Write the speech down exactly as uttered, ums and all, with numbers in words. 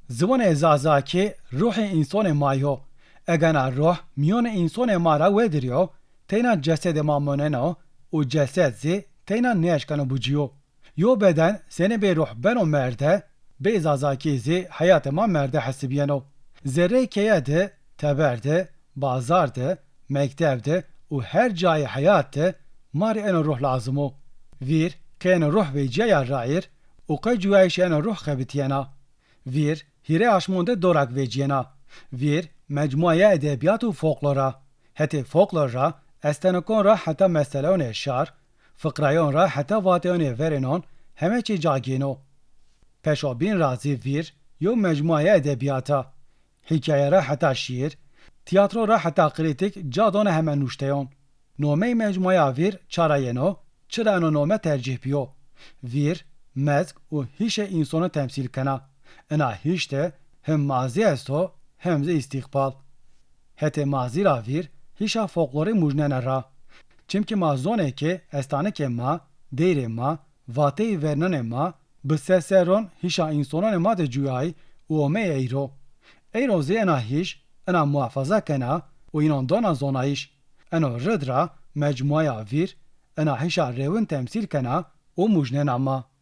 Ziwanê Zazakî ruhê însonê ma yo. Egana ruh mîyonê însonê ma ra wedirîyo, teyna cesedê ma moneno û cesed zî teyna nêeşkeno bucîyo. Yo beden senê bê ruh beno merde, bê Zazakî zî heyatê ma merde hesibîyeno. Zerreyê keye de, teber de, bazar de, mekteb de û her cayê heyat de ma rê eno ruh lazim o. Vîr qey eno ruh vecîyaya rayîr û qey cuyayîşê eno ruh xebitîyena. Vîr hîrê aşmon de dorak vecîyena. Vîr mecmuaya edebîyat û folklor a. Hetê folklor ra estenikon ra heta meseleonê şar, fiqrayon ra heta vateyonê verênon heme çî ca gêno. Peşo bîn ra zî vîr yew mecmuaya edebîyat a. Hîkaye ra heta şîîr, tîyatro ra heta krîtîk ca dona heme nuşteyon. Nomeyê mecmuaya vîr ça ra yeno, çira eno nome tercîh bîyo? Vîr mezg û hîşê însonu temsîl kena. Ina hîş de hem mazî esto hem zî îstîqbal. Hetê mazî ra vîr hîşa folklorî mujnena ra. Çimkî ma zonê ke estanikê ma, deyrê ma, vateyê verênanê ma bi seserron hîşa însonanê ma de cuyayî û omeyê eyro. Eyro zî ena hîş, ena muhafaza kena û înan dona zonayîş. Eno rid ra mecmuaya vîr ena hîşa rewin temsîl kena û mujnena ma.